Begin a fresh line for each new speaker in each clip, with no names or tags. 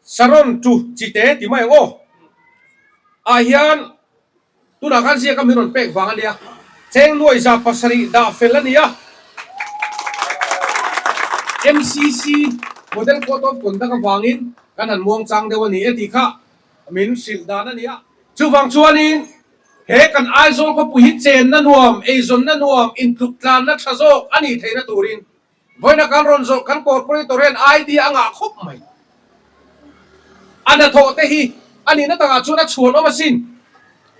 Saron to Chite ti mai ang aw. Ah hian tunah khan ziak a min rawn pek vang a nia. Cheng nuai 700 dah fel a ni a. MCC Model Code of Conduct avangin kan han muang chang deuh a ni e tih kha min hrilh dan a ni a. Chuvang chuanin he kan Aizawl khawpui hi chenna nuam, eizawnna nuam, intluk tlanna tha zawk a nih theihna turin Vawiina kan rawn zawh kan corporator hian idea a ngah khawp mai. A hnathawh te hi a nihna takah chuan a chhuan awm asin.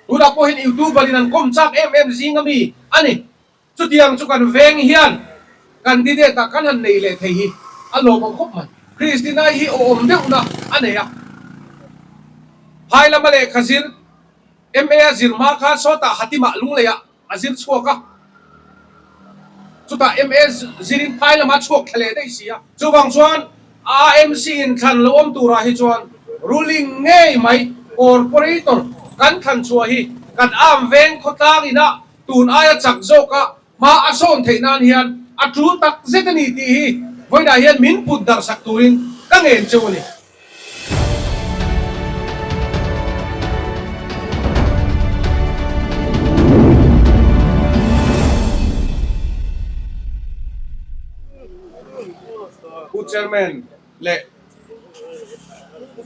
Tunah pawh hian youtuber in an kawm chak em em zing ami a ni. Chutiang chu kan veng hian candidate ah kan han nei leh thei hi a lawmawm khawp mai. Christina hi awm deuhna a nei a. Phai lama lehkha zir MA a zir hma khan sawtah Hatimah Lungleiah a zir chhuak a, chutah MA zirin phai lama chhuak thla leh daih si a. Chuvang chuan AMC inthlan lo awm turah hi chuan ruling ngei mai corporator kan thlan chhuah hi kan am veng khawtlang ina tun aia chak zawka hma a sawn theih nan hian a tul tak zet a ni tih hi vawiinah hian min put darh sak turin ka ngen cheu a ni. Pu Chairman leh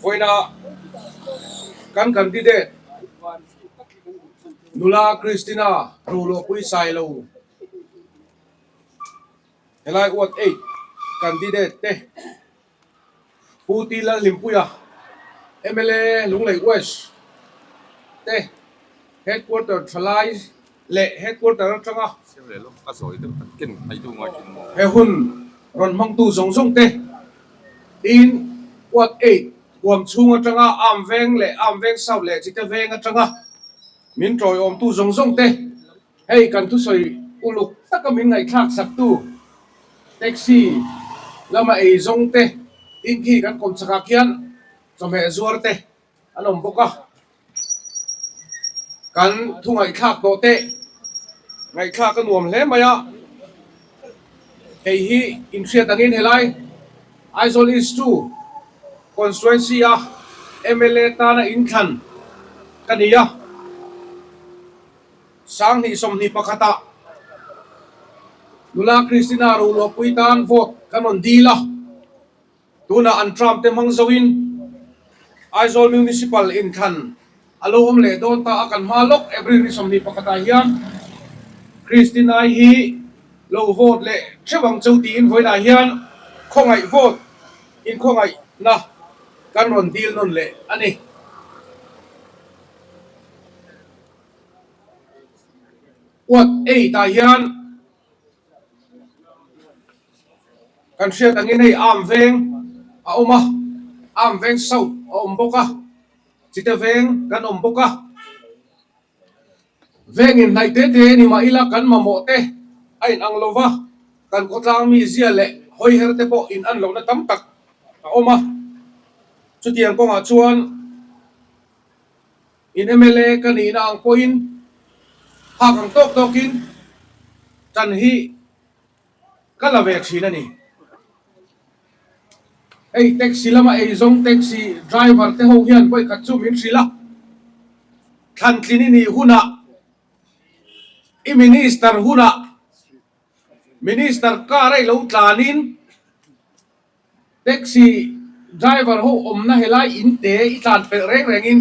vawiina kan candidate nula Christina Roluahpui Sailo helai ward 8 candidate te Pu T Lalhlimpuia, mla Lunglei West te Headquarter thalai leh Headquarter atanga he hun rawn hmangtu zawng zawng te tin Ward 8 huam chhung atanga Arm Veng leh Arm Veng South leh Chite Veng atanga min tawiawmtu zawng zawng te Hei kan thusawi uluk taka min ngaihthlak saktu taxi lama ei zawng te tin khi kan kawm chakah khian chawhmeh zuar te an awm bawk a, kan thu ngaihthlak tawh te ngaihthlak a nuam hle mai a, hei hi inhriat angin helai Aizawl East 2 constituency a mla tana inthlan ka ni a. 2021 ah nula Christina Roluahpui tan vote kan rawn dil a, tunah an term te hmang zoin Aizawl Municipal inthlan a lo awm leh dawn ta a, kan hma lawk April ni 21 ah hian Christina-i hi lo vote leh theuh ang cheu tiin vawiinah hian khawngaih vote inkhawngaihna kan rawn dil nawn leh a ni. Ward 8 ah hian kan hriat angin hei Arm Veng a awm a, Arm Veng South a awm bawk a, Chite Veng kan awm bawk a. Veng inhnaih te te ni mah ila kan mamawh te a inang lo va, kan khawtlang mi zia leh hawiher te pawh inan lohna tam tak a awm a. Chutiang kawngah chuan. In mla ka nihna ang pawhin phak ang tawk tawkin tan hi ka la ve thin a ni. Hei taxi lama eizawng taxi driver te ho hian vawikhat chu min hrilh a, thlantlin i nih hunah i minister hunah minister car a i lo tlanin Taxi driver ho awmna helai in te i tlan pelh reng reng in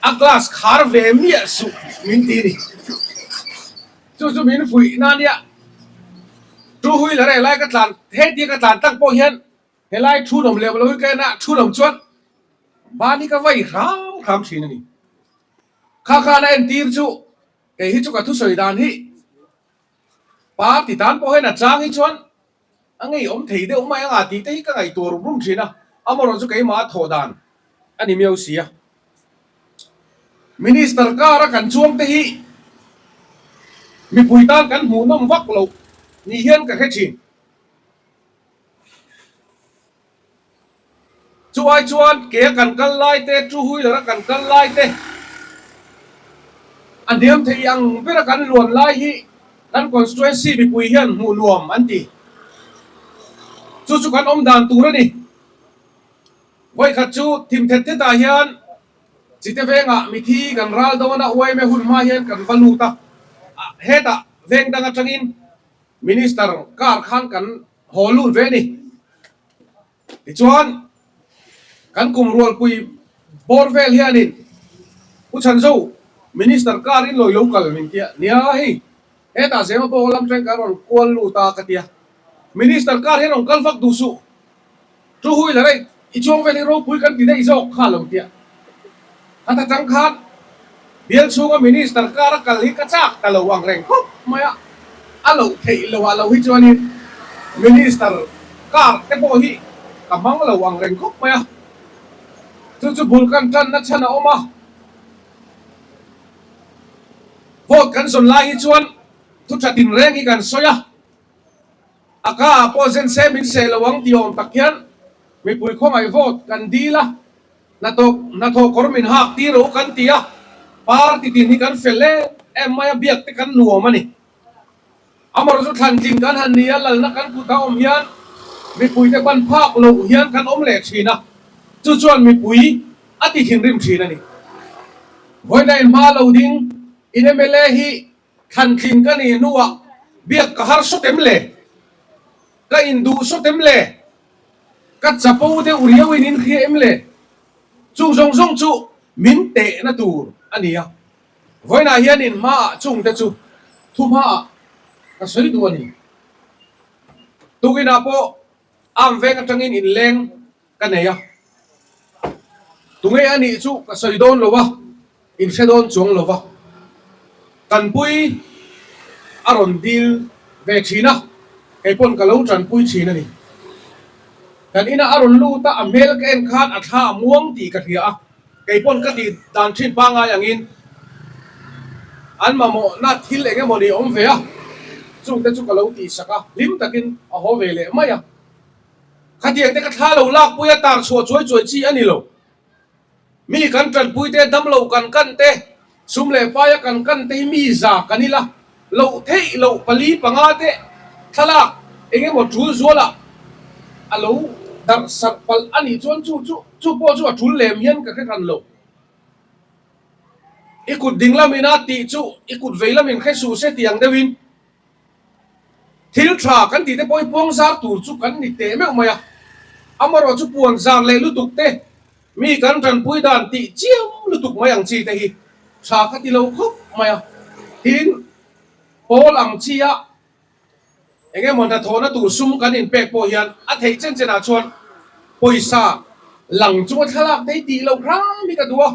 a glass khar ve miah suh min ti ni. Chu chu min fuih na nia. Two wheeler helai ka tlan hetia ka tlan tak pawh hian helai thu nawm leh lo hi ka en a, thu nawm chuan mahni ka vai hram hram thin a ni. Kha khan a entir chu kei hi chu ka thusawi dan hi party tan pawh hian a chang hi chuan A ngeiawm thei deuh mai anga tih te hi ka ngaihtuah rum rum thin a, amarawh chu keimah a thawh dan a ni miau si a. Minister car a kan chuang te hi mipui tan kan hmuhnawm vak loh ni hian ka hre thin. Chu ai chuan ke a kan kal lai te, two wheeler a kan kal lai te, a hniam thei ang ber a kan luan lai hi kan constituency mipui hian hmuh nuam an ti. Chu chu kan awm dan tur a ni. Vawikhat chu thim thet thetah hian Chite vengah mithi kan ral dawn a, yma hun hma hian kan va lut a, hetah veng dang atangin Minister car khan kan haw lut ve a ni. Tichuan, kan kum rualpui bawr vel hianin Pu Chhanzo, Minister car in lawi lo kal min tia, nia hei, hetah Zema pawh lam teng kan rawn kual lut a ka tia, Minister car hian rawn kal vak duh suh, Chu hui la rei, i chuang vel hi ropui kan ti daih zawk kha lo tia. Khat atang khan bial chhunga Minister kar a kal hi ka chak ta lo ang reng khawp mai a, a loh theih lo ah lo hi chuanin Minister kar te pawh hi ka hmang lo ang reng khawp mai a. Chu chu bul kan tanna chhan a awm a, vote kan zawn lai hi chuan thu tha tinreng hi kan sawi a. A ka ah pawh zen se min seh lo ang tih awm tak hian mipui khawngaih vote kan dil a, hnathawk hnathawh kawr min hak tir rawh u kan ti a, party tin hi kan fel em em mai a, biak te kan nuam a ni. Amarawh chu thlan tling kan han ni a, lalna kan kut a awm hian mipui te ban phak loh hian kan awm leh thin a, chu chuan mipui a ti thinrim thin a ni. Vawiin a inhma lo ding in mla hi Thlantlin ka nih hnuah biak ka har sawt em le? Ka induh sawt em le? Ka chapo deuh riauin in hria em le? Chung zawng zawng chu min tehna tur a ni a. Vawiinah hian in hmaah chungte chu thu hmaah ka sawi duh a ni. Tukinah pawh am veng atangin inleng ka nei a, tunge a nih chu ka sawi dawn lo a, in hre dawn chuang lo va, tanpui a rawn dil ve thin a, kei pawn ka lo tanpui thin a ni. Kan inah a rawn lut a, a hmel ka en khan a thla a muang tih ka hria a, kei pawn ka tih dan thin pangngai angin an mamawhna thil eng emaw ni awm ve a, chungte chu ka lo tihsak a, hlim takin a haw ve leh mai a. Khatiang te ka thla lo lakpui a tar chhuah chuai chuai chi a ni lo. Mi kan tanpui te, damlo kan kan te, sum leh paia kan kan te hi mi za kan ila loh theih loh pali panga te thlalak eng emaw tul zualah a lo darh sarh palh a nih chuan chu chu chu pawh chu a tul lem hian ka hre hran lo. I kut ding lamin a tih chu i kut vei lamin hre suh se tih ang deuhin. Thil tha kan tih te pawh hi puang zar tur chu kan ni teh meuh mai a, amarawh chu puan zar leh lutuk te, mi kan tanpui dan tih chiam lutuk mai ang chi te hi tha ka ti lo khawp mai a. Tin, pawl ang chi a eng emaw hnathawhna tur sum kan inpek pawh hian a theih chen chenah chuan pawisa lang chunga thlalak te hi tih loh hram hi ka duh a,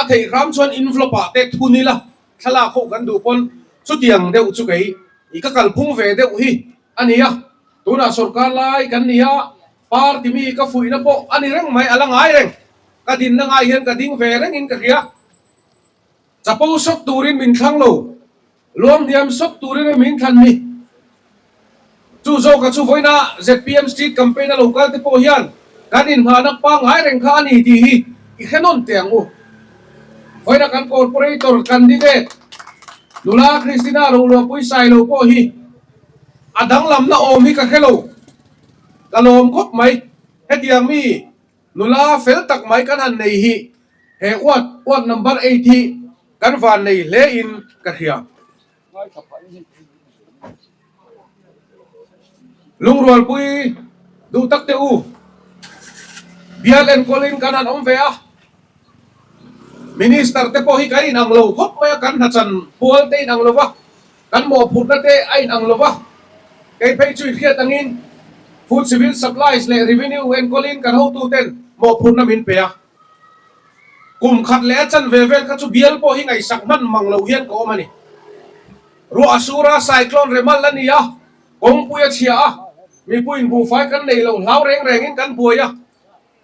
a theih hram chuan envelope ah te thun ila. Thlalak ho kan duh pawn chutiang deuh chu kei i ka kalphung ve deuh hi a ni a, tunah sorkar lai kan ni a, party mi ka fuihna pawh a ni reng mai, a la ngai reng, ka dinna ngai hian ka ding ve rengin ka hria. Chapo sawt turin min thlang lo, luanghniam sawt turin min thlan ni. Chu zawka chu vawiina zpm Street Campaign a lo kal te pawh hian kan inngahna pangngai reng kha a ni tih hi i hre nawn teh ang u. Vawiina kan Corporator candidate nula Christina Roluahpui Sailo pawh hi a danglamna awm hi ka hre lo, ka lawm khawp mai. Hetiang mi nula fel tak mai kan han nei hi he ward, ward number eight hi kan van nei hle in ka hria. Lungrualpui duh tak teh u, bial enkawlin kan han awm ve a, Minister te pawh hi kan inang lo khawp mai a, kan hnachan pual te inang lo va, kan mawhphurhna te a inang lo va, kei phei chu i hriat angin Food Civil Supplies leh Revenue enkawlin kan hotuten mawhphurhna min pe a. Kum khat leh a chanve vel kha chu bial pawh hi ngaihsak hman mang lo hian ka awm a ni. Ruah a sur a, cyclone remal a ni a, kawngpui a chhia a, mipuiin buhfai kan nei lo hlau reng rengin kan buai a,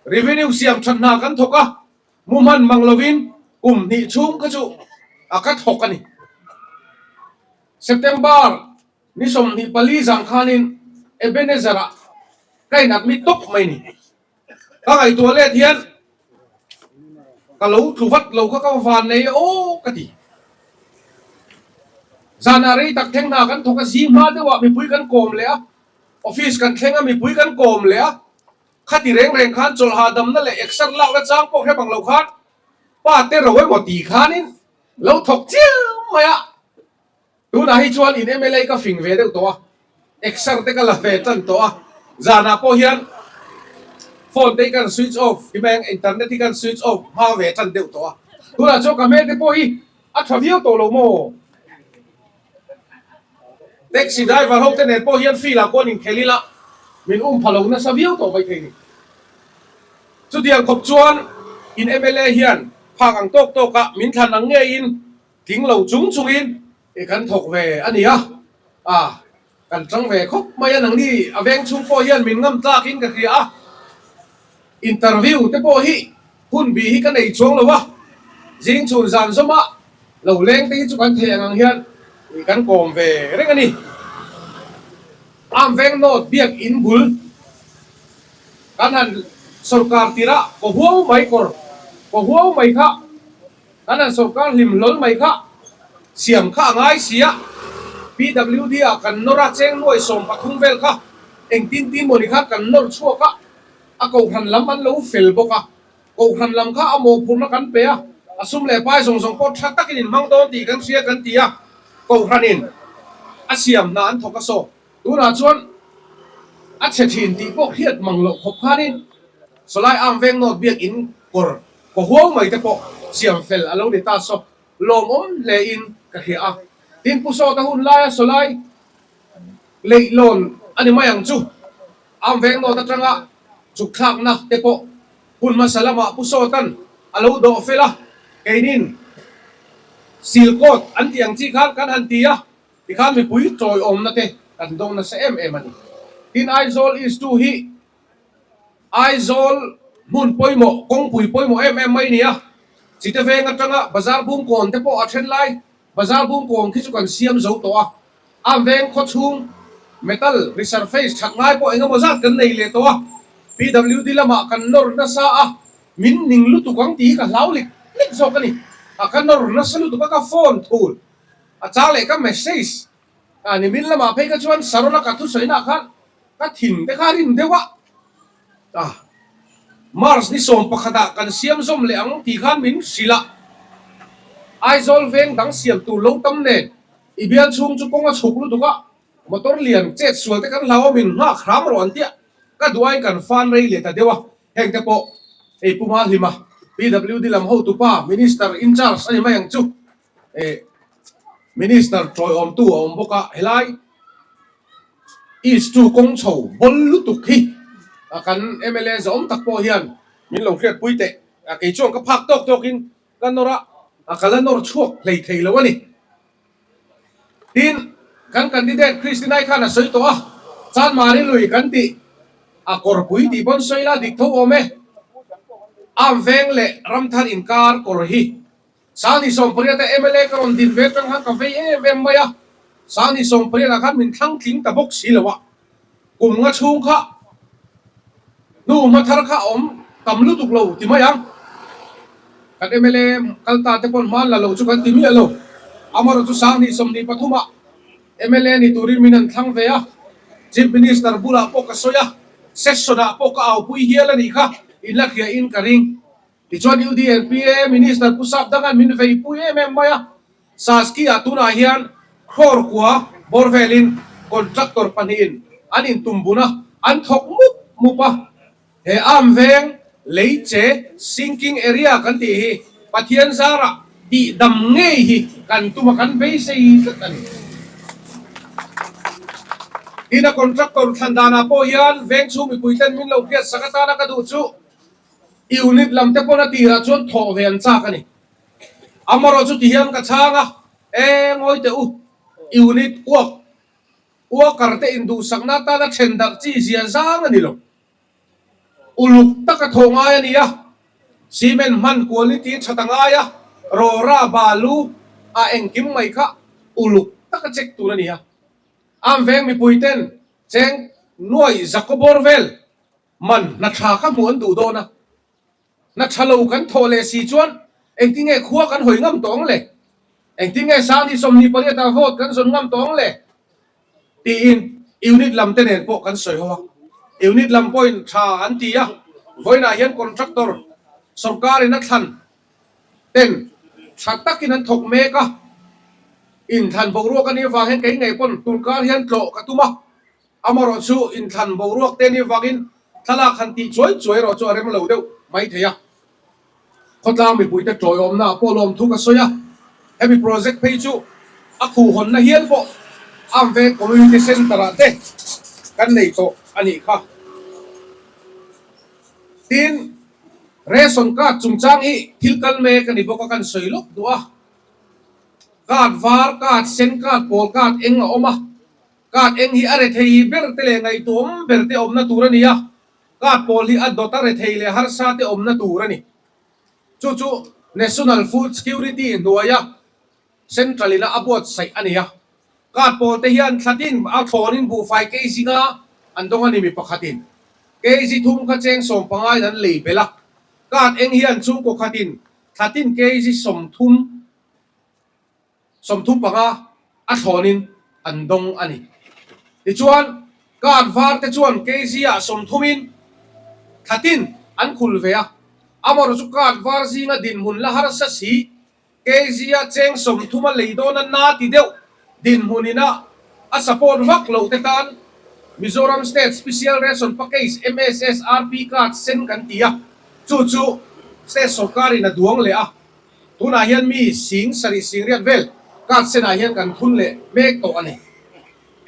revenue siam that hna kan thawk a, mu hman mang lovin kum hnih chhung kha chu a ka thawk a ni. September ni 24 zan khanin Ebenezer-ah ka in admit tawp mai ni. Ka ngaihtuah let hian ka lo tlu vat lo kha ka van nei e aw ka ti. Zanah rei tak thleng hna kan thawk a, zing hma deuhah mipui kan kawm leh a, office kan thleng a mipui kan kawm leh a. Khati reng reng khan chawlh hahdamna leh exer lakna chang pawh hre bang lo khan pa te ro emaw ti khanin lo thawk chiam mai a. Tunah hi chuan in mla ka fing ve deuh tawh a, exer te ka la ve tan tawh a, zanah pawh hian phone te hi kan switch off ti mai ang, internet hi kan switch off hma ve tan deuh tawh a. Tunah chuan ka hmel te pawh hi a tha viau tawh lo maw? Taxi driver ho te nen pawh hian field ah pawh an inkhel ila min um pha lo nasa viau tawh mai thei ni. Chutiang khawp chuan in mla hian phak ang tawk tawk a min thlan ang ngeiin tling lo chung chungin i kan thawk ve a ni a, a kan tang ve khawp mai a nangni a veng chhung pawh hian min ngam tlakin ka hria a, interview te pawh hi hun bih hi ka nei chuang lo a, zing chhun zan zawma lo leng te hi chu kan thei ang ang hian kan kawm ve reng a ni. Am veng North biak in bul kan han sawrkar tirh a kaw huau mai kawr kaw huau mai kha Kan han sawrkar hlim hlawl mai kha siam kha a ngai si a, PWD ah kan nawr a, cheng nuai 13 vel kha engtin tin mawni kha kan nawr chhuak a, a kohhran lam an lo fel bawk a, kohhran lam kha a mawhphurhna kan pe a, a sum leh pai zawng zawng pawh tha takin in hmang dawn tih kan hria kan ti a, kohhranin a siam hna an thawk a saw. Tunah chuan a chhe thin tih pawh hriat mang loh khawp khanin Sawlai Arm Veng North biakin kawr Ka huau mai te pawh siam fel a lo ni ta saw lawmawm hle in ka hria a. Tin Pu Sawta hun laia sawlai leih lawn a ni mai ang chu. Am veng nawt atanga chuk thlakna te pawh hun hmasa lamah Pu Sawtan a lo dawh fel a, keinin sil coat an tih ang chi khan kan han ti a, tikhan mipui tawiawmna te kan dawng nasa em em a ni. Tin Aizawl East 2 hi Aizawl hmun pawimawh, kawngpui pawimawh em em mai nia. Chite veng atanga bazar bung kawn te pawh a then lai, bazar bung kawn khi chu kan siam zo tawh a. A veng khaw chhung metal resurface that ngai pawh engemaw zat kan nei leh tawh a. PWD lamah kan nawr nasa a, min ning lutuk ang tih hi ka hlau lik lik zawk a ni. A ka nawr nasa lutuk a, ka phone thul a chang leh ka message a ni. Min lamah phei kha chuan Saron a ka thusawi nah khan Ka thin te kha rim deuh a, ah March ni 11 ah kan siam zawm leh ang tih khan min hrilh a, Aizawl veng dang siam tur lo tam nen i bial chhung chu kawng a chhuk lutuk a, motor lian chet sual te kan hlau a min nghak hram rawh an tia, ka duh aiin kan fan rei leh ta deuh a, heng te pawh hei Pu Mahlima PWD lam hotupa Minister in charge a ni mai ang chu, eh Minister tawiawmtu a awm bawk a, helai. East chu kawng chho bawl lutuk hi kan mla zawm tak pawh hian min lo hriatpui teh. Kei chuan ka phak tawk tawkin ka nawr a, ka la nawr chhuak hlei thei lo a ni. Tin, kan candidate Christinai khan a sawi tawh a, Chanmari lui kan tih a kawrpui tih pawn sawi la dik tho awm e. Am veng leh Ramthar inkar kawr hi Sangni 18 a mla ka rawn din ve atang khan ka vei em em mai a, Sangni 18 ah khan min thlang tling ta bawk si lo a, kum nga chhung kha hnu hma thar kha a awm tam lutuk lo ti mai ang. Kan mla kal ta te pawn hman la lo chu kan ti miah lo, amaherawhchu chu Sangni 23 ah mla ni turin min an thlang ve a, Chief Minister bulah pawh ka sawi a, session ah pawh ka aupui hial a nih kha, inla hria in ka ring. Tichuan UDNPA Minister Pu Sap Dangan min veipui em em mai a, Saski-ah tunah hian crore kua bawr velin contractor pahnihin an intum bun a, an thawk mup mup a. He arm veng lei che sinking area kan tih hi Pathian zarah tih dam ngei hi kan tum a, kan beisei tlat a ni. Tin a contractor thlan danah pawh hian veng chhung mipuiten min lo hriatsak atana ka duh chu Unit lam te pawn a tirah chuan thawh ve an chak a ni. Amarawh chu ti hian ka chhang a, E ngawi teh u, unit uak, worker te induhsakna atana then darh chi zia zang a ni lo. Uluk taka thawh ngai a ni a, cement hman quality that a ngai a, rawra, balu a engkim mai kha uluk taka check tur a ni a. Am veng mipui ten cheng nuai zakawbawr vel Man hna tha ka hmuh an duh dawn a, hna tha lo kan thawh leh si chuan engtin nge khua kan hawi ngam tawh ang le? Engtin nge Sangni 28 ah vote kan zawn ngam tawh ang le? tiin unit lam te nen pawh kan sawi ho a. Unit lam pawhin tha an ti a, vawiinah hian contractor sawrkarin a thlan ten tha takin an thawk mek a, inthlan boruak a nih avang hian kei ngei pawn tunkar hian tlawh ka tum a, amarawh chu inthlan boruak te nih avangin thlalak han tih chuai chuai erawh chu a rem lo deuh mai thei a. Khawtlang mipuite tawiawmna ah pawh lawmthu ka sawi a, hemi project phei chu a khuhhawnna hial pawh Amveng Community Centre ah te kan nei tawh a nih kha. Tin, ration card chungchang hi thil kal mek a ni bawk a kan sawi lawk duh a, card var, card sen, card pawl, card eng a awm a, card eng hi a rethei ber te leh ngaihtuahawm ber te awmna tur a ni a, Card pawl hi a dawt a rethei leh harsa te awmna tur a ni. Chu chu National Food Security hnuaia Central ina a buatsaih a ni a. Card pawl te hian thlatin a thlawnin buhfai kg nga an dawng a ni mi pakhatin kg thum kha cheng 15 in an lei belh a. Card eng hian chhungkaw khatin thlatin kg 30 35 a thlawnin an dawng a ni. Tichuan, card var te chuan kg-ah 30 in thlatin an khul ve a, amarawh chu card var zinga dinhmun la harsa si, kg-a cheng 30 a lei dawn a na ti deuh dinhmun ina a support vak loh te tan Mizoram State Special Ration Package, MSSRP, card sen kan ti a, chu chu state sawrkarin a duang leh a. Tunah hian mi sing sarih sing riat vel card senah hian kan thun leh mek tawh a ni.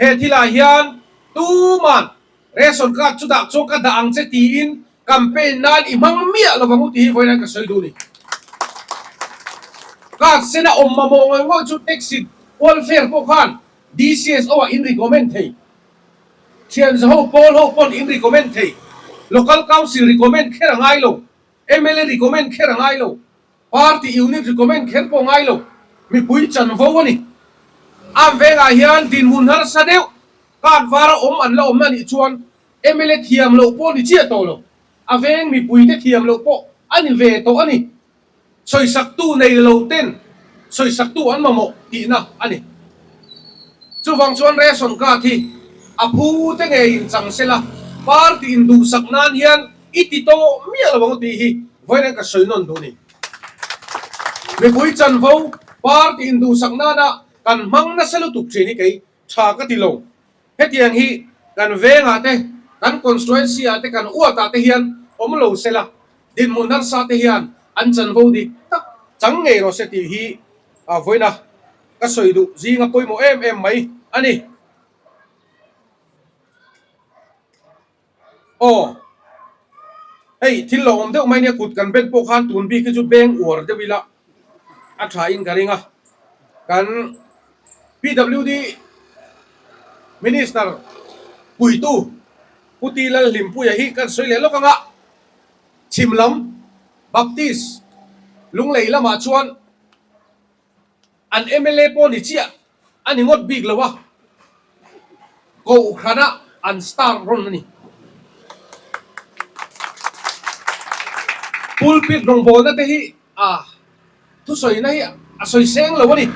He thilah hian tuman ration card chu dah chuan ka dah ang che tiin campaign nan i hmang miah lo vang u tih hi vawiin ka sawi duh a ni. Card sena awm mamawh ngawih ngawih chu taxi welfare pawh khan DCSO ah in recommend thei. Thianzaho pawl ho pawn in recommend thei. Local council recommend kher a ngai lo. Mla recommend kher a ngai lo, party unit recommend kher pawh a ngai lo, mipui chanvo a ni. Am vengah hian dinhmun harsa deuh card vara awm an la awm a nih chuan mla thiam loh pawh ni chiah tawh lo, a veng mipuite thiam loh pawh a ni ve tawh a ni. Sawisaktu nei lo ten sawisaktu an mamawh tihna a ni. Chuvang chuan ration card hi a phu te ngeiin chang sela, party induhsak nan hian i ti tawh miah lo ang tih hi vawiin ka sawi nawn duh a ni. Mipui chanvo party induhsak nana kan hmang nasa lutuk thin hi kei tha ka ti lo. Hetiang hi kan vengah te, kan constituency ah te, kan uat ah te hian awm lo sela, dinhmun harsa te hian an chanvo dik tak chang ngei rawh se tih hi vawiina ka sawi duh zinga pawimawh em em mai a ni. Aw, hei thil lo awm deuh mai nia kut kan ben pawh khan tun bik hi chu beng uar deuh ila a tha in ka ring a, kan PWD Minister puitu Pu Ti Lalhlimpuia hi kan sawi leh lawk ang a, chhim lam Baptist Lunglei lamah chuan An mla pawh ni chiah a ni ngawt bik lo a, Kohhrana an star rawn a ni. Pulpit rawngbawlna te hi a thusawina hi a sawi seng lo a ni.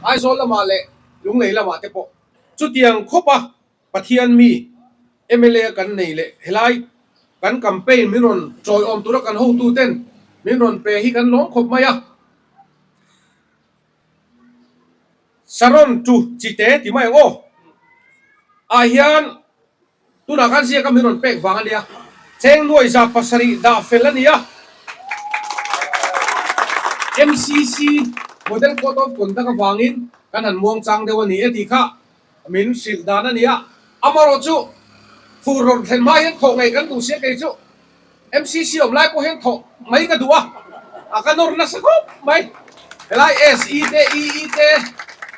Aizawl lamah leh Lunglei lamah te pawh chutiang khawp a Pathian mi mla kan nei leh helai kan campaign min rawn chawiawm tura kan hotu ten min rawn pe hi kan lawm khawp mai a. Saron chu chite ti mai ang aw. Ah hian tunah khan ziaka min rawn pek vang a nia. Cheng nuai za pasarih dah fel a ni a. MCC Model Code of Conduct avangin kan han muang chang deuh a ni e tih kha min hrilh dan a ni a. Amarawh chu fur rawn thlen hma hian thawh ngei kan duh sia kei chu. MCC awm lai pawh hian thawh mai ka duh a, a ka nawr nasa khawp mai. Helai SE te, EE te,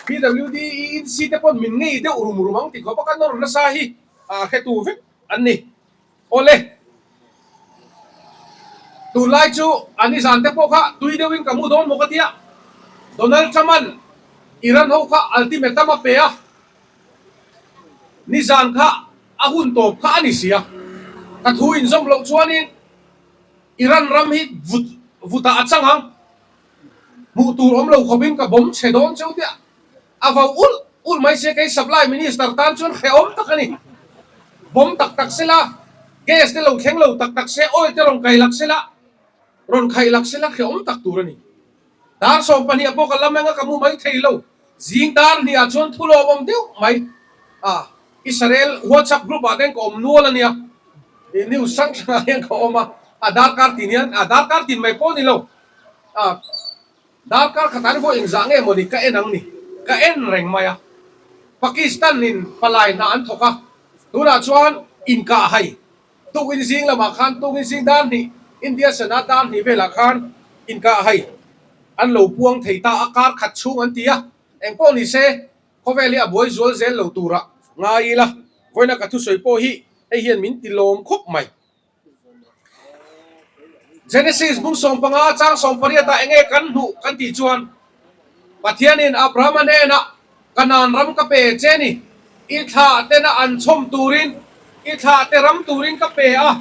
PWD, ENC te pawn min ngei deuh rum rum ang ti khawp a ka nawr nasa hi a hretu vek an ni. Awle, tunlai chu a nizan te pawh kha tui deuhin ka mu dawn maw ka tia. Donald Trump-a'n Iran ho kha ultimatum a pe a. Nizan kha a hun tawp kha a ni sia. Ka thu inzawm loh chuanin Iran ram hi vut vutah a chang ang. Hmuh tur awm lo khawpin ka bawm chhe dawn cheu tia a vau ulh ulh mai sia kei supply minister tan chuan hrehawm tak a ni. Bomb tak tak sela, gas te lo thleng lo tak tak se, oil te rawn kai lak sela, rawn khaih lak sela hrehawm tak tur a ni. Dar 12 pawh ka lam eng a ka mu mai thei lo. Zing dar hnih ah chuan thu lawmawm deuh mai a, Israel WhatsApp group ah ten ka awm nual a nia, ih news hrang hrang ah hian ka awm a, a darkar tin hian a darkar tin mai pawh a ni lo, a darkar khatah hian vawi engzah nge mawni ka en ang ni, ka en reng mai a. Pakistan in palai hna an thawk a, tunah chuan inkah hai Tukin zing lamah khan tukin zing dar hnih, India Senate dar hnih velah khan inkah hei an lo puang thei ta a, kar khat chhung an ti a, engpawh ni se khawvel hi a buai zual zel lo turah ngai ila, vawiina ka thusawi pawh hi hei hian min ti lawm khawp mai. Genesis bung 15 chang 18 ah enge kan hmuh kan tih chuan Pathianin Abrahama hnenah Kanaan ram ka pe che ni, i thlah tena an chhawm turin, i thlah te ram turin ka pe a.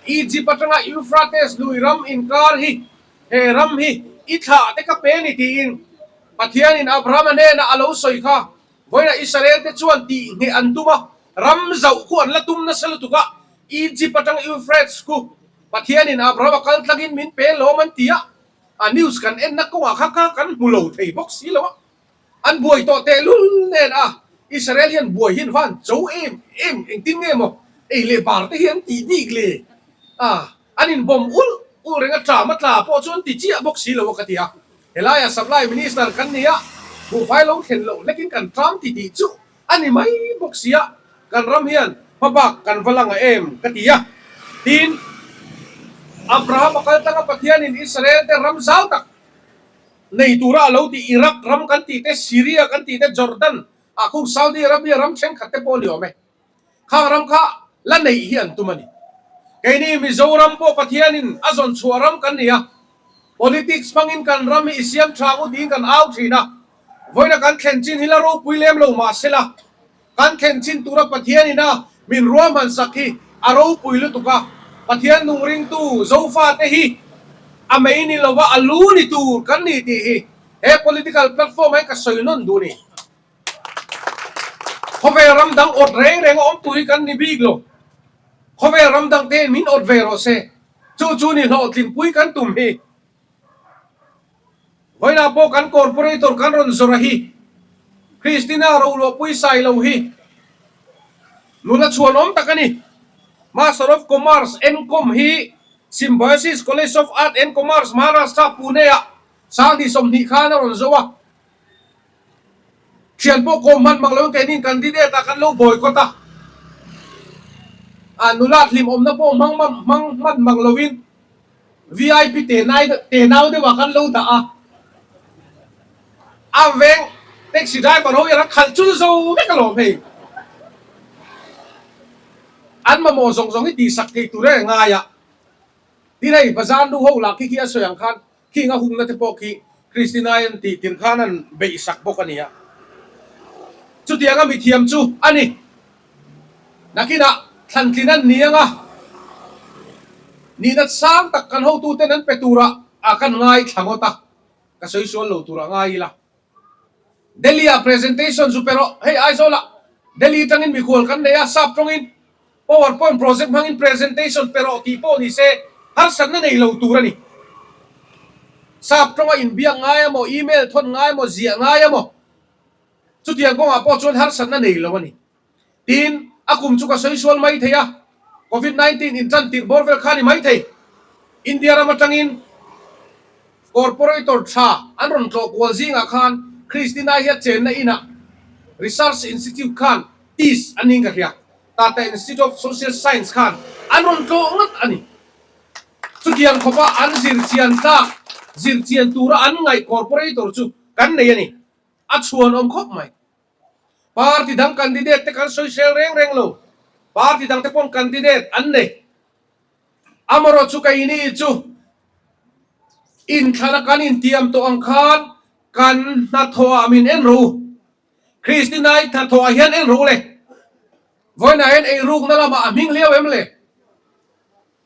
Egypt atanga Euphrates lui ram inkar hi, he ram hi i thlah te ka pe ni tiin Pathianin Abrahama hnenah a lo sawi kha. Vawiinah Israel te chuan tih ngheh an tum a, ram zauh khu an la tum nasa lutuk a, Egypt atanga Euphrates khu Pathianin Abrahama kal tlangin min pe lawm an ti a, a news kan enna kawngah kha kha kan hmu lo thei bawk si lo a. An buai tawh tehlul nen a, Israel hian buai hi an van cho em em, engtin nge maw ei leh bar te hi an tih bik le a, an in bawm ulh ulh reng a, tlam a tla pawh chu an ti chiah bawk si lo a ka ti a, helaia supply minister kan ni a, buhfai lo thlen loh hlekin kan tlam ti tih chu a ni mai bawk si a, kan ram hian hmabak kan va lang a em ka ti a, tin Abraham a kal tlang a Pathianin Israel te ram zau tak Nei tura a lo tih Iraq ram kan tih te, Syria kan tih te, Jordan ah khu Saudi Arabia ram thenkhat te pawh a ni awm e. Khang ram kha la neih hi an tum a ni. Keini Mizoram pawh Pathianin a zawn chhuah ram kan ni a, politics hmangin kan ram hi i siam tha ngut tiin kan au thin a, vawiina kan thlen chin hi la ropui lem lo mahsela, Kan thlen chin tura Pathianin a min ruahman sak hi a ropui lutuk a, Pathian nung ringtu Zofate hi a mei ni lova a lu ni tur kan ni tih hi he political platform ah hian ka sawi nawn duh a ni. Khawvel ram dang awt reng reng a awm tur hi kan ni bik lo. Khawvel ram dang te hian min awt ve rawh se. Chu chu ni hlawhtlinpui kan tum hi. Vawiinah pawh kan corporator kan rawn zawrh a hi Christina Roluahpui Sailo hi nula chhuan awm tak a ni. Master of Commerce, M.Com hi Symbiosis College of Art and Commerce, Maharashtra, Pune-ah 2020 khan a rawn zo a. Thian pawh kawm hman mang loin keinin candidate ah kan lo boycott a, a nula hlimawmna pawh hmang hmang hman mang loin VIP te nai te nau deuh ah kan lo dah a, a veng taxi driver ho hian a khalh chul zo vek alawm hei. An mamawh zawng zawng hi tihsak thei tur e ngai a, tin hei bazar nu ho lah khi khi a sawi ang khan Khing a hungna te pawh khi Christina-i an tih tir khan an beih sak bawk a ni a. Chutianga mithiam chu a ni. Nakinah thlantlin an ni ang a, nihna sang tak kan hotuten an pe turah a kan ngaithla ngawt a, ka sawi sual lo turah ngai ila. Delhi-ah presentation zu pe rawh, hei Aizawl-ah Delhi tangin mikhual kan nei a, sap tawngin Power point project hmangin presentation pe rawh tih pawh ni se harsatna nei lo tur a ni. Sap tawnga inbiak ngai emaw, email thawn ngai emaw, ziah ngai emaw chutiang kawngah pawh chuan harsatna nei lo a ni. Tin, a kum chu ka sawi sual mai thei a, Covid 19 intan tirh bawr vel kha a ni mai thei. India ram atangin Corporator tha an rawn tlawh kual zingah khan Christina hi a chenna inah Research Institute khan tis a ning ka hria. Tata Institute of Social Science khan an rawn tlawh ngat a ni. Chutiang khawpa an zirchian tlak, zirchian tura an ngaih Corporator chu kan nei a ni. A chhuan awm khawp mai. Party dang candidate te kan sawisel reng reng lo. Party dang te pawn candidate an nei. Amarawh chu keini chu inthlana kan intiam tawh ang khan kan hnathawhah min en rawh u. Christina-i hnathawhah hian en rawh u le. Vawiinah hian eirukna lamah a hming liau em le?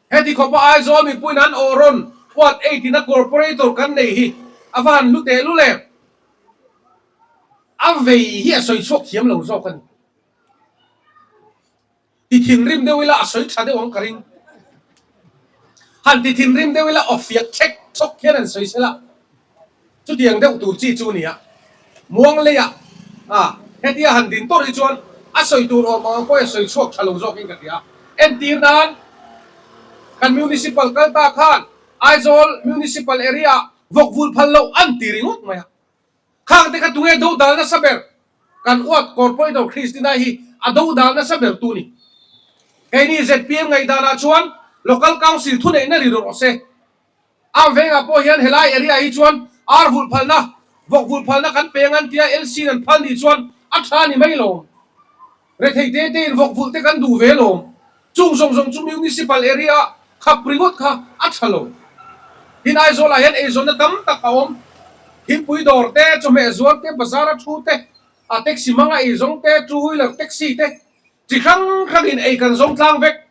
Heti khawpa Aizawl mipuiin an awh rawn huat eitina corporator kan nei hi a va han hlu tehlul em? A vei hi a sawi chhuak thiam lo zawk a ni. Ti thinrim deuh ila a sawi tha deuh ang ka ring. Han ti thinrim deuh ila aw fiak chek chawk hian an sawi sela. Chutiang deuh tur chi chu nia. Muang leiah a hetia han din tawrh hi chuan a sawi tur awm ang ang pawhin a sawi chhuak tha lo zawkin ka hria. Entir nan kan Municipal kal ta khan Aizawl Municipal area ah vawk vulh phal loh an ti ringawt mai a. Khang te kha tunge do dal nasa ber? Kan uat Corporator Christina hi a do dal nasa ber tu ni. Keini zpm ngaihdanah chuan Local Council thuneihna ri rawh se. Am vengah pawh hian helai area hi chuan ar vulh phalna, vawk vulh phalna kan peng an tia LC in an phal nih chuan a tha ni mai lawm. Rethei te te in vawk vulh te kan duh ve lawm. Chung zawng zawng chu Municipal area ah khap ringawt kha a tha lo. Tin Aizawl ah hian eizawnna tam tak a awm. Thingpui dawr te, chawhmeh zuar te, bazar a thu te, a taxi hmanga eizawng te, two wheeler taxi te chi hrang hrang in ei kan zawng tlang vek.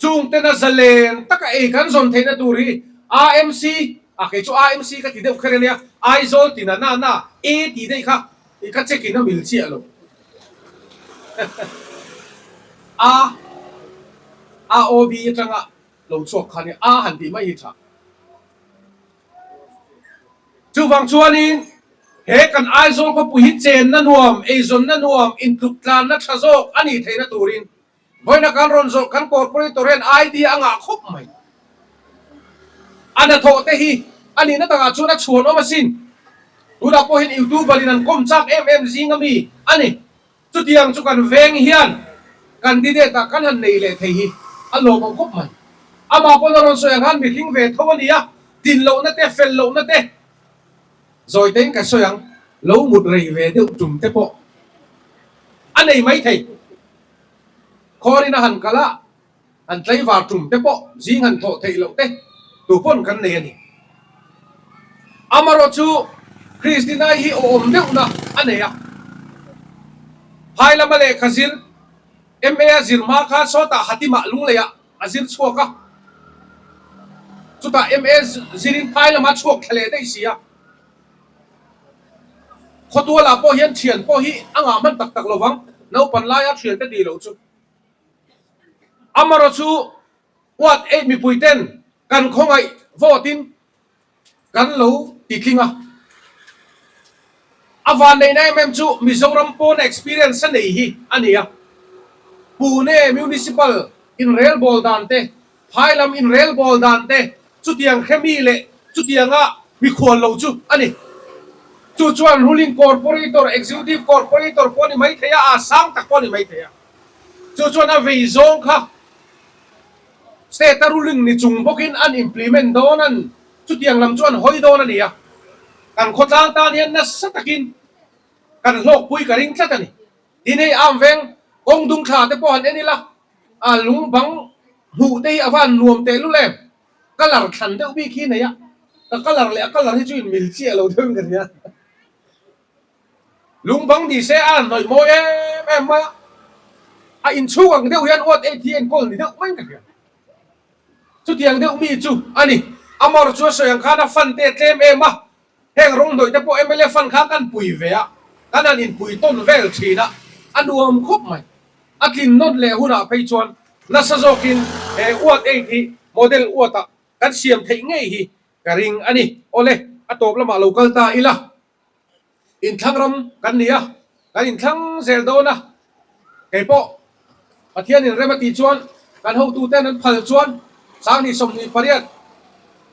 Chung tena zalen taka ei kan zawn theihna tur hi AMC, a kei chu AMC ka ti deuh kher ania, Aizawl tina na na A tih daih kha i ka check in a mil chiah lo. A, AOB atanga lo chhuak kha ania, A han tih mai hi tha. Chuvang chuanin he kan Aizawl khawpui hi chenna nuam, eizawnna nuam, intluk tlanna tha zawk a nih theihna turin Vawiina kan rawn zawh kan corporator hian idea a ngah khawp mai. A hnathawh te hi a nihna takah chuan a chhuan awm asin. Tunah pawh hian youtuber in an kawm chak em em zing ami a ni. Chutiang chu kan veng hian candidate ah kan han nei leh thei hi a lawmawm khawp mai. Amah pawn a rawn sawi ang khan mihring ve tho a ni a, din lohna te, fel lohna te zawi tein ka sawi ang, lo mut rei ve deuh tum te pawh a nei mai thei. Khawrin a han kal a, han tlaivar tum te pawh zing han thawh theih loh te tu pawn kan nei a ni. Amarawh chu Kristinai hi awm deuhna a nei a, phai lama lehkha zir, MA a zir hma khan sawtah Hatimah Lungleiah a zir chhuak a, chutah MA zirin phai lama chhuak thla leh daih si a. Khawtualah pawh hian thian pawh hi a ngah hman tak tak lovang, naupan laia thian te tih loh chu. Amarawh chu Ward eight mipui ten kan khawngaih vote in kan lo ti tling a. A vanneihna em em chu Mizoram pawna experience a nei hi a ni a. Pune Municipal inrelbawl dan te Phai lam inrelbawl dan te chutiang hremi leh chutianga mikhual lo chu a ni. Chu chuan ruling corporator, executive corporator pawh a ni mai thei a, a sang tak pawh a ni mai thei a. Chu chuan a vei zawng kha state a ruling ni chung bawkin an implement dawn an chutiang lam chu an hawi dawn a ni a. Kan khawtlang tan hian nasa takin kan hlawkpui ka ring tlat a ni. Tin hei am veng kawng dung thla te pawh han en ila, a lung bang hmuh te hi a van nuam teh lul em? Colour thlan deuh bik hi nei a, ka colour leh a colour hi chu in mil chiah lo deuh in ka hria. Lung bang ni se a han hnawih mawi em em mai a, a inchhung ang deuh hian uat ei thi enkawl ni deuh mai in ka hria. Chutiang deuh mi chu a ni. Amar chu a sawi ang khan a fan te a tlem em a, Heng rawng hnawih te pawh mla fund kha kan pui ve a, kan han inpui tawn vel thin a, a nuam khawp mai. A tlin nawt leh hunah phei chuan nasa zawkin he uat aid hi model uatah kan siam theih ngei hi ka ring a ni. Awle, a tawp lamah lo kal ta ila. Inthlang ram kan ni a, kan inthlang zel dawn a, kei pawh Pathianin rem a tih chuan kan hotuten an phal chuan 2028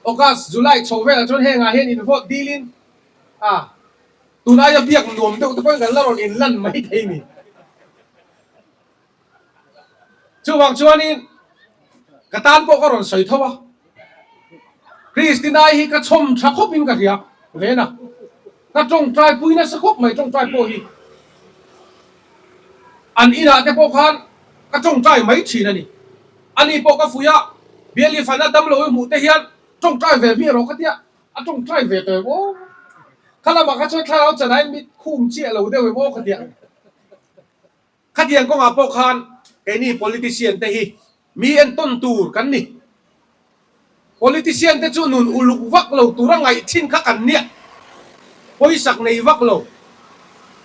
August, July chho velah chuan hengah hian in vote dilin a tun aia biak nuam deuh te pawhin kan la rawn inlan mai thei ni. Chuvang chuanin ka tan pawh ka rawn sawi tho a, Kristinai hi ka chhawm tha khawpin ka hria ven a, ka tawngtai pui nasa khawp mai tawngtai pawh hi an inah te pawh khan ka tawngtai mai thin a ni. Ani pawh ka fuih a, Biali fana damlo i hmuh te hian tawngtai ve hmiah rawh ka tia, a tawngtai ve tawh em aw? Khalamah kha chuan thlarau chanai mit khum chiah lo deuh em aw ka tia. Khatiang kawngah pawh khan keini politician te hi mi entawn tur kan ni. Politician te chu nun uluk vak lo tura ngaih thin kha kan nia. Pawisak nei vak lo,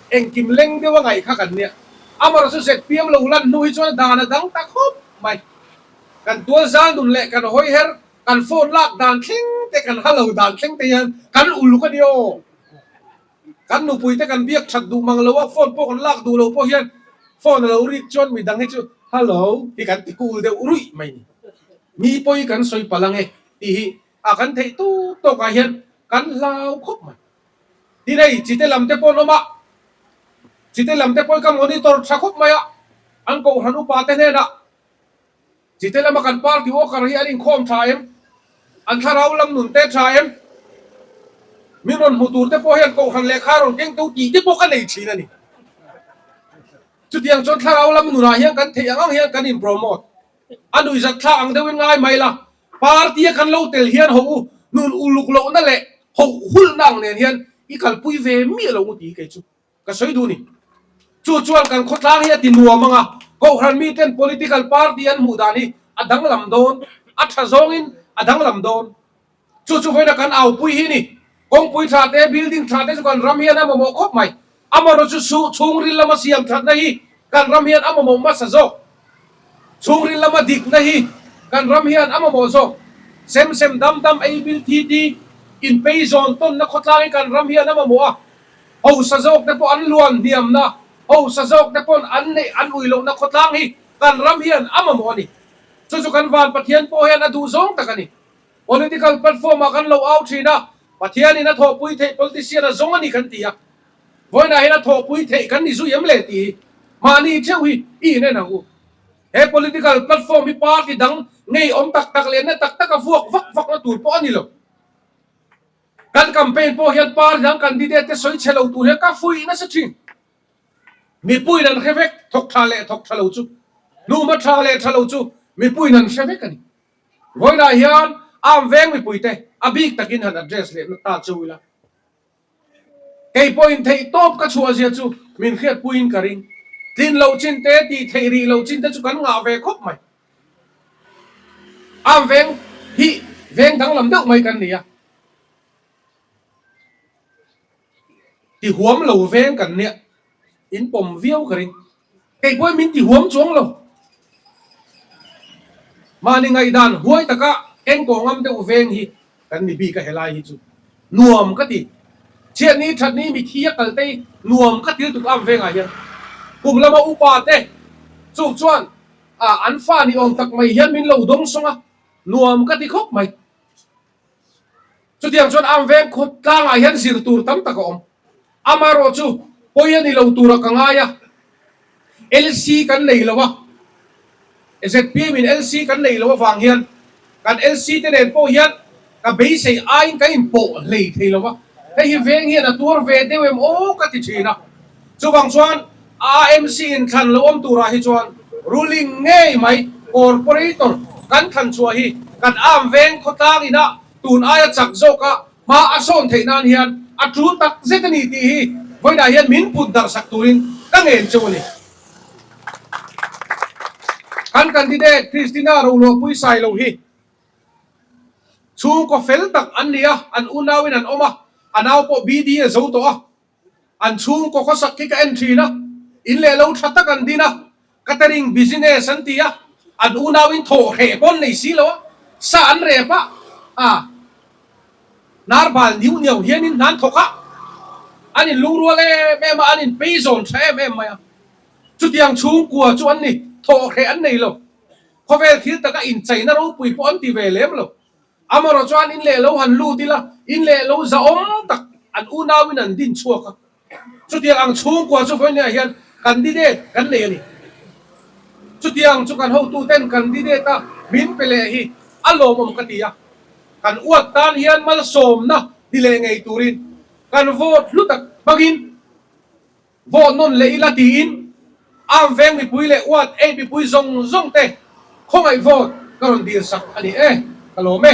engkim leng deuha ngaih kha kan nia. Amaherawhchu chu ZPM lo lan hnu hi chuan dan a dang ta khawp mai. Kan tual zal nun leh kan hawi her, kan phone lak dan thleng te, kan ha lo dan thleng te hian kan uluk a ni aw. Kan nupui te kan biak that duh mang lo a, phone pawh kan lak duh lo pawh hian phone a lo rik chuan midang hi chu hello hi kan ti kul deuh ruih mai ni. Mi pawi kan sawi palh ang e tih hi a kan theih tawk tawk ah hian kan hlau khawp mai. Tin hei chite lam te pawh an awm a, chite lam te pawh hi ka monitor tha khawp mai a, an kohhran upa te hnenah Chite lama kan party worker hi an inkhawm tha em? An thlarau lam nun te tha em? Min rawn hmu tur te pawh hian kohhran lehkha rawn keng to tih te pawh ka nei thin a ni. Chutiang chuan thlarau lam nunah hian kan theih ang ang hian kan in promote. A nuihzat thla ang deuhin ngai mai la, party a kan lo tel hian ho u nun uluk lohna leh ho hulna ang nen hian i kalpui ve miah lo u ti kei chu. Ka sawi duh ni. Chu chuan kan khawtlang hi a ti nuam ang a, Kohhran miten political party an hmuh dan hi a danglam dawn, a tha zawngin a danglam dawn. Chu chu vawiina kan aupui hi ni. Kawngpui tha te, building tha te chu kan ram hian a mamawh khawp mai. Amaherawhchu chu su chhungril lama siam thatna hi kan ram hian a mamawh hmasa zawk. Chhungril lama dikna hi kan ram hian a mamawh zawk. Sem sem dam dam ei bil thi ti inpei zawn tawnna khawtlang hi kan ram hian a mamawh a. Hausa zawk te pawh an luan hniamna, hausa zawk te pawn an neih an ui lohna khawtlang hi kan ram hian a mamawh a ni. Chu chu kan van Pathian pawh hian a duh zawng tak a ni. Political platform ah kan lo au thin a, Pathianin a thawhpui theih politician a zawng a ni kan ti a. Vawiinah hian a thawhpui theih kan ni zui em le tih hi mahni theuh hi i inen ang u. He political platform hi party dang ngei awm tak tak leh na tak taka vuak vak vakna tur pawh a ni lo. Kan campaign pawh hian party dang candidate te sawi chhe lo tur hian ka fuih nasa thin. Mipuiin an hre vek, thawk tha leh thawk tha lo chu, hnuhma tha leh tha lo chu mipuiin an hre vek a ni. Vawiinah hian Arm veng mipuite a bik takin han address leh na ta cheu ila. Kei pawhin theih tawp ka chhuah zia chu min hriatpuiin ka ring. Tlin loh chin te, tih theih rih loh chin te chu kan ngah ve khawp mai. Arm veng hi veng danglam deuh mai kan ni a, ti huam lo veng kan nia, in pawm viau ka ring. Kei pawhin min ti huam chuang lo. Mahni ngaihdan huai taka keng kawh ngam deuh veng hi kan ni bik a helai hi chu nuam ka ti. Chhiatni thatni mithi a kal tei nuam ka til tuk am vengah hian kum lama upa te chung chuan an fa ni awm tak mai hian min lo dawng sawng a, nuam ka ti khawp mai. Chutiang chuan am veng khaw tlangah hian zir tur tam tak a awm. Amaherawh chu pawi a ni lo tura ka ngai a, LC kan nei lo a, zpm in LC kan nei lo avang hian kan LC te nen pawh hian ka beisei aiin ka inpawh hlei thei lo a, hei hi veng hian a tuar ve deuh em aw ka ti thin a. Chuvang chuan AMC inthlan lo awm turah hi chuan ruling ngei mai corporator kan thlan chhuah hi kan am veng khawtlang inah tun aia chak zawka hma a sawn theih nan hian a tul tak zet a ni tih hi vawiinah hian min put darh sak turin ka ngen cheu a ni. Kan candidate Christina Roluahpui Sailo hi chhungkaw fel tak an ni a, an unauin an awm a, a nau pawh BD a zo tawh a, An chhungkaw khawsak khi ka en thin a, in leh lo tha tak an din a, catering business an ti a, an unauin thawh hreh pawn nei si lo a, sa an rep a, a hnar bal niu niau hianin hna an thawk a, an in lungrual em em a, an in pei zawn tha em em mai a, chutiang chhungkua chu an ni, thawh hreh an nei lo, khawvel thil taka incheina ropui pawh an ti ve lem lo. Amaherawh chuan in leh lo han lut ila, in leh lo zahawm tak an unauin an din chhuak a. Chutiang ang chhungkua chu vawiinah hian candidate kan nei a ni. Chutiang chu kan hotuten candidate a min pe leh hi a lawmawm ka ti a. Kan uat tan hian malsawmna ni leh ngei turin kan vote hlu tak hmangin, Vawh nawn leh ila tiin Arm veng mipui leh Ward eight mipui zawng zawng te khawngaih vote ka rawn dil sak a ni e, ka lawm e.